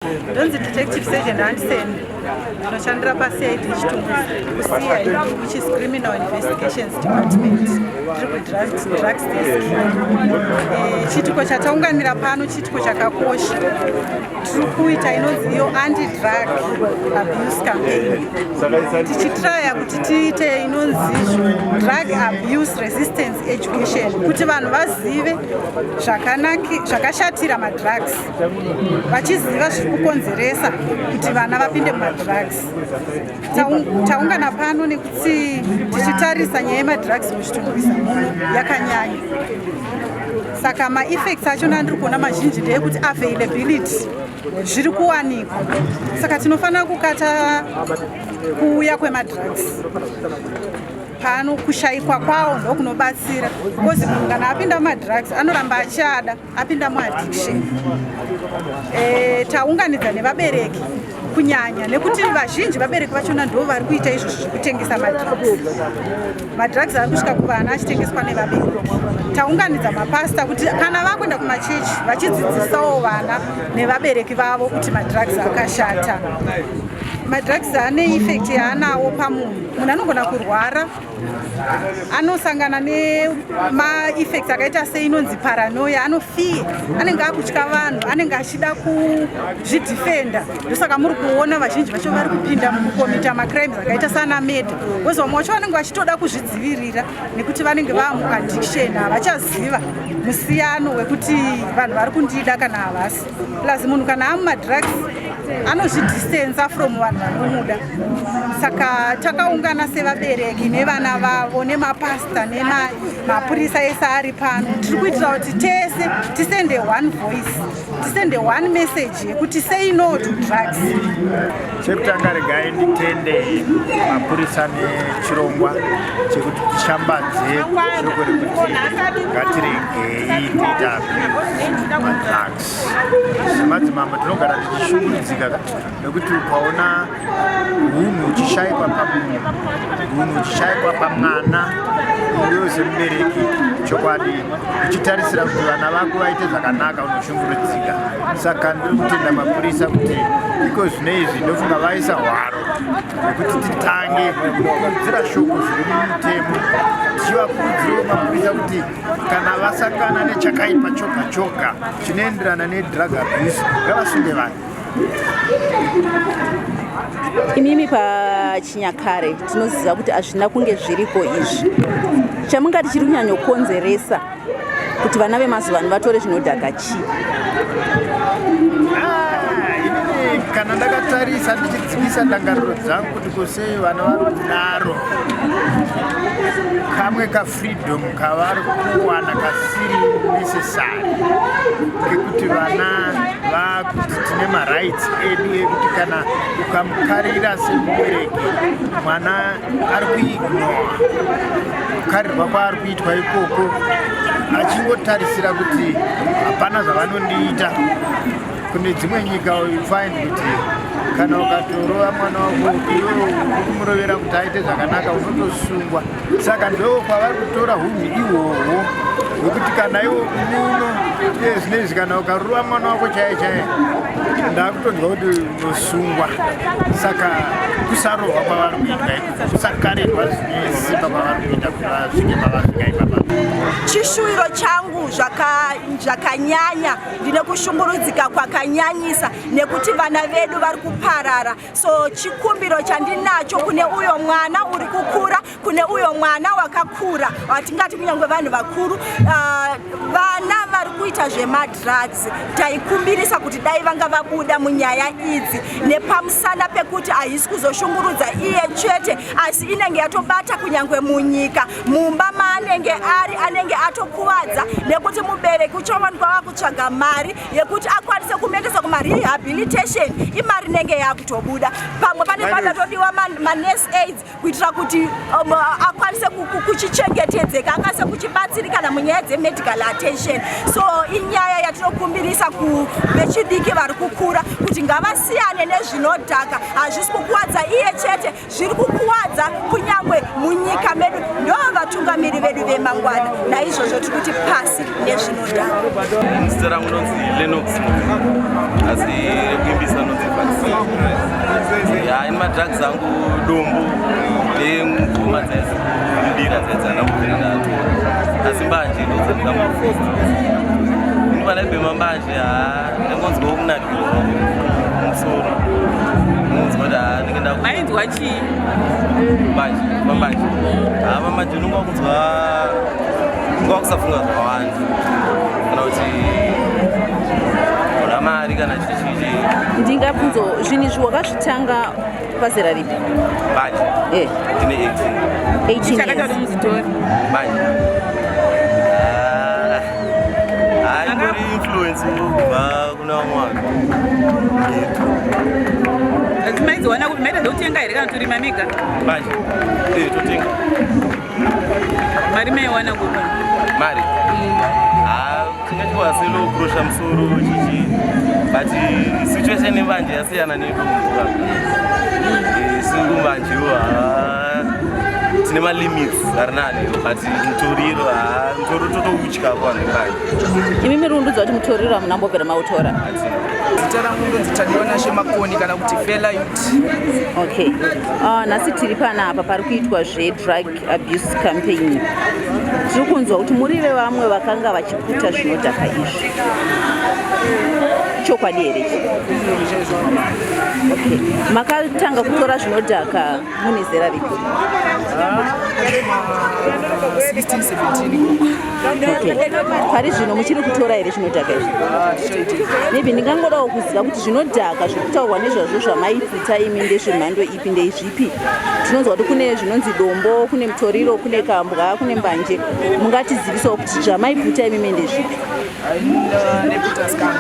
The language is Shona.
Ndonzi Detective Sergeant Anderson, ndinoshandira paCID Chitungwiza, kuCID, which is Criminal Investigations Department. Ndiri kudrugs desk. Chiitiko chataunganira pano chiitiko chakakosha. Tiri kuita inonzi iyo anti-drug abuse campaign, tichitraya kuti tiite inonzi izvo drug abuse resistance education, kuti vanhu vazive zvakashatira madrugs, vachiziva zviri kukonzeresa kuti vana vapinde mumadrugs. Taungana pano nekuti tichitarisa nyaya yemadrugs muChitungwiza muno yakanyanya. Saka maeffects achona andiri kuona mazhinji ndeyekuti availability, zviri kuwanikwa. Saka tinofanira kukata kuuya kwemadrugs pano. Kushayikwa kwawo ndokunobatsira, because munhu kana apinda mumadrugs anoramba achiada, apinda muaddiction. Taunganidza nevabereki kunyanya, nekuti vazhinji vabereki vachona ndo vari kuita izvozvo zvekutengesa madrugs. Madrugs ari kusvika kuvana achitengeswa nevabereki. Taunganidza mapasta kuti kana vakuenda kumachechi vachidzidzisawo vana nevabereki vavo kuti madrugs akashata. Madrugs ane effect yaanawo pamunhu. Munhu anogona kurwara, anosangana nemaeffects akaita seinonzi paranoia, anofear, anenge akutya vanhu, anenge achida kuzvidefenda. Ndosaka muri kuona vazhinji vacho vari kupinda mukucommita macrimes akaita sana murder, because vamwe vacho vanenge vachitoda kuzvidzivirira nekuti vanenge vaa muaddiction, havachaziva musiyano wekuti vanhu vari kundida kana havasi. Plus munhu kana amumadrugs anozvidistansa from vanhu vanomuda. Saka takaungana sevabereki nevana vavo nemapasta nemapurisa ese ari pano. Tiri kuitira kuti tese tisende one voice, tisende one message yekuti say no to drugs. Chekutanga, regai nditende mapurisa nechirongwa chekuti tishambadze shoko rekuti ngatiregei tiita madrugs. Semadzimambo tinogara tichishungurudzika nekuti ukaona hunhu huchishayikwa pamunhu, hunhu huchishayikwa pamwana, iwewe semubereki chokwadi uchitarisira kuti vana vako vaite zvakanaka, unoshungurudzika. Saka ndiri kutenda mapurisa kuti iko zvino izvi ndofunga vaisa hwaro hwekuti titange kukurudzira shoko zviri mumutemo, tichivakurudzirawo mapurisa kuti kana vasangana nechakaipa choga choga chinoenderana nedrug abuse, ngavasunge vanhu. Imimi, pachinyakare tinoziva kuti hazvina kunge zviriko izvi. Chamungati chiri kunyanyokonzeresa kuti vana vemazuva ano vatore zvinodhaka chii? Ah, inini kana ndakatarisa, ndichidzikisa ndangariro dzangu kuti kusei vana vari kudaro, kamwe kafreedom kavari kuwana kasiri necessary, kekuti vana vakuti tine marights edu, ekuti kana ukamukarira semubereki, mwana ari kuignore kukarirwa kwaari kuitwa ikoko, achingotarisira kuti hapana zvavanondiita. Kune dzimwe nyika you find kuti kana ukatorova mwana wako, iwewe uri kumurovera kuti aite zvakanaka, unotosungwa. Saka ndo kwavari kutora hunhu ihwohwo hwekuti kana iwo muno iye zvinezvi, kana ukarova mwana wako chaiye chaiye, ndakutonzwa kuti unosungwa. Saka kusarohwa kwavari kuitwa ikoko, kusakarirwa zvine simba kwavari kuita kuti vasvike pavasvika ipapa. Chishuwiro changu zvakanyanya, ndine kushungurudzika kwakanyanyisa nekuti vana vedu vari kuparara. So chikumbiro chandinacho kune uyo mwana uri kukura, kune uyo mwana wakakura, hatingati kunyange vanhu vakuru, vana vari kuita zvemadrugs, taikumbirisa kuti dai vanga vabuda munyaya idzi, nepamusana pekuti haisi kuzoshungurudza iye chete, asi inenge yatobata kunyange munyika, mumba maanenge ari, anenge atokuvadza, nekuti mubereki uchawanikwa wakutsvaga mari yekuti akwanise kumuendesa kumarehabilitation. Imari inenge yakutobuda. Pamwe pane panotodiwa manurse aids kuitira kuti akwanise kuchichengetedzeka, akwanise kuchibatsirikana munyaya dzemedical attention. So inyaya yatinokumbirisa kuvechidiki vari kukura kuti ngavasiyane nezvinodhaka. Hazvisi kukuwadza iye chete, zviri kukuwadza kunyangwe munyika medu, ndo vari vatungamiri vedu vemangwana. Naizvozvo tiri kuti pasi nezvinodhaka. Zita rangu nonzi Lenox, asi rekuimbisa nonzi Vaccine. Ya, ini madrugs angu dombo nengoma dzaizikumbira dzaidzanambobvira ndatora, asi mbanje ndodzandingambofusa ini. Pandaibhema mbanje, ha, ndangonzwawo kunakirwa mumusoro, unonzwa kuti, ha, ndinge ndaku Mainzwa chii? Mbanje, pambanje, ha, pambanje unonga kunzwa, unga kusafunga zvakawanda, kana kuti una mari kana chichichi. Ndingabvunzo, zvinhu izvi wakazvitanga pazera ripi? Mbanje? Ndine 18. 18 Chakaita years. kuti muzitori? Mbanje, ha, ingori influence kubva kuna vamwe vanhu. Asi maidziwana kuti maita zvekutenga here kana torima mega? Mbanje, totenga. Mari maiwana kupi? Mari, ha, tingachiwa selokurosha musoro chichi, but situation yembanje yasiyana nedombo. Singu ha, tine malimits ari nani, but mutoriro, ha, mutoriro totoutya kuvanhu vembanje. Imi muri kundudza kuti mutoriro hamuna mbobvira mautora? Zita rangu ndonzi Tadiwanashe Makoni, kana kuti Fela Youth. Okay, nhasi tiri panapa pari kuitwa zvedrug abuse campaign. Tiri kunzwa kuti muri vevamwe vakanga vachiputa zvinodhaka izvi. Chokwadi here ichi? Okay, makatanga kutora zvinodhaka mune zera ripi? 16 17. Okay, pari zvino muchiri kutora here zvinodhaka izvi? Tichaite. Maybe ndingangodawo kuziva kuti zvinodhaka zviri kutaurwa nezvazvo zvamaiputa imi ndezvemhando ipi, ndeizvipi? Tinonzwa kuti kune zvinonzi dombo, kune mutoriro, kune kambwa, kune mbanje. Mungatizivisawo kuti zvamaiputa imimi ndezvipi? Neputa skunk.